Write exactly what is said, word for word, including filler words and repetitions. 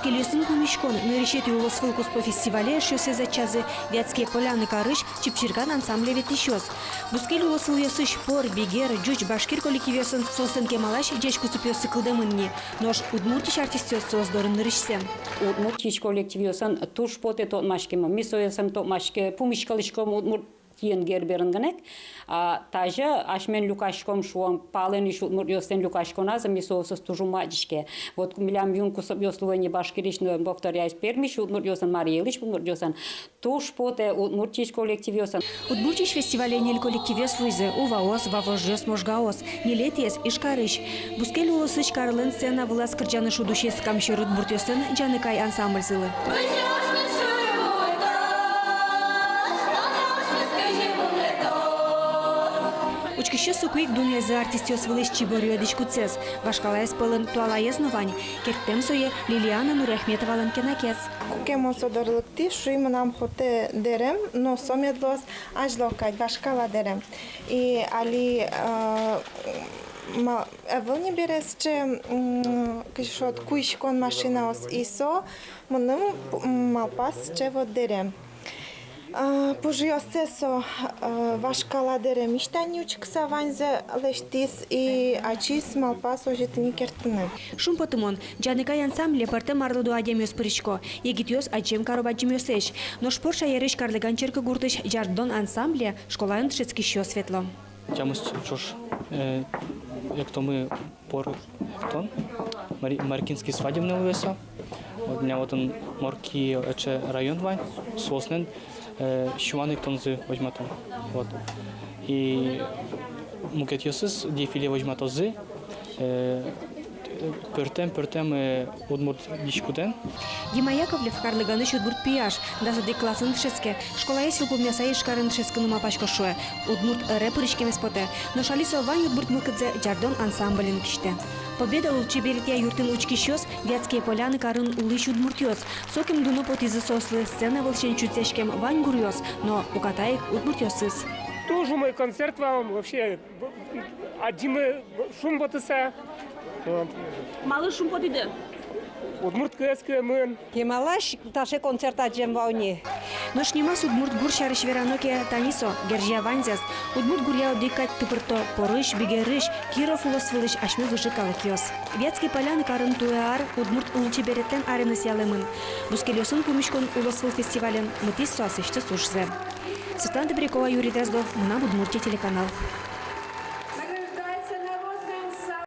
Бускельёсын пумиськон нырысетӥ улосвыл куспо фестивале эшъёссэс ӧтчазы Вятские Поляны карысь «Чипчиркан» ансамбле ветлӥсьёс. Бускель улосвылъёсысь пор, бигер, ӟуч, башкир коллективъёсын соослэн кемалась ӟеч кусыпъёссы кылдэмын ни. Нош Удмуртиысь артистъёс соос дорын нырысьсэ. Удмуртиысь коллективъёсын туж потэ тодмаськеммы. Ми соосты тодмаське, пумиськылӥськом Удмуртиен Герберын гинэ ик. А тазьы асьмен люкаськом, шуом, палэнысь удмуртъёслэн люкаськоназы, ми соосыз туж ум адӟиське. Вот милям юн кусыпъёс луэ ни Башкириысь, но, повторяюсь, Пермьысь удмуртъёсын, Марий Элысь удмуртъёсын. Туж потэ Удмуртиысь коллективъёсын. Удмуртиысь фестивале ньыль коллективъёс вуизы: Уваос, Вавожъёс, Можгаос. Ньылетӥез Ижкарысь. Бускель улосысь карлэн сцена вылаз кырӟаны шуд усиз Кам сьӧр удмуртъёслэн «Ӟаныкай» ансамбльзылы. Учкисьёс соку ик дунъязы артистъёс вылысь «Чибориё» дӥськутсэс. Вашкалаез пӧлын туалаез но вань. Керттэм сое Лилиана Нуриахметовалэн кенакез. Куке мон со доры лыктӥ, шуи: мынам потэ дэрем, но со мед луоз азьло кадь вашкала дэрем. И али, э, ма-, ӧвӧл ни бере сыӵе, м, кызьы шуод, куиськон машинаос, и со мыным, м, малпаз сыӵе вот дэрем. А, пужыоссэ со, а, вашкала дэремысь тани учкыса ваньзэ лэсьтӥз, и ачиз малпаз озьы тӥни керттыны. Шумпотымон, «Ӟаныкай» ансамбле пӧртэм арлыдо адямиос пырисько, егитъёс адӟем каро бадӟымъёслэсь. Нош Пор шаерысь Карлыган черкогуртысь «Ӟардон» ансамбле школаын дышетскисьёс ветло. Тямыс ӵош, э, эктомы пор эктон, мари-, Марикинский свадебный луэ со. Вот, милям отын морки ӧтче район вань, соослэн, э, сюан эктонзы возьматом. Вот. И мукетъёсыз дефиле возьматозы, э, пӧртэм, пӧртэм, э, удмурт дӥськутэн. Дима Яковлев Карлыганысь удмурт пияш, дас одӥг классын дышетске, школаез йылпумъяса Ижкарын дышетскыны малпасько, шуэ. Удмурт ӧре пыриськемез потэ, нош али со вань удмурт мылкыдзэ «Ӟардон» ансамблен кисьтэ. «Победа» лулчеберетъя юртын учкисьёс — «Вятские Поляны» карын улӥсь удмуртъёс. Сокем дуно потӥзы соослы сцена вылысен чузъяськем вань гуръёс, но уката ик удмуртъёсыз. Туж умой концерт вал вообще. Адӟимы шумпотыса. Вот. Малы шумпотӥды? Удмурт кылэз кылэмын. Кемалась таӵе концерт адӟем вал ни. Нош нимаз удмурт гур сярысь верано ке, тани со, герӟа ваньзэс. Удмурт гуръя одӥг кадь тыпырто Порысь, Бигерысь, Киров улосвылысь асьме выжы калыкъёс. «Вятские Поляны» карын туэ ар удмурт лулчеберетлэн арыныз ялэмын. Бускельёсын пумиськон улосвыл фестивален мытӥз со аслэсьтыз ужзэ. Светлана Добрякова, Юрий Дроздов, «Мынам Удмуртие» телеканал.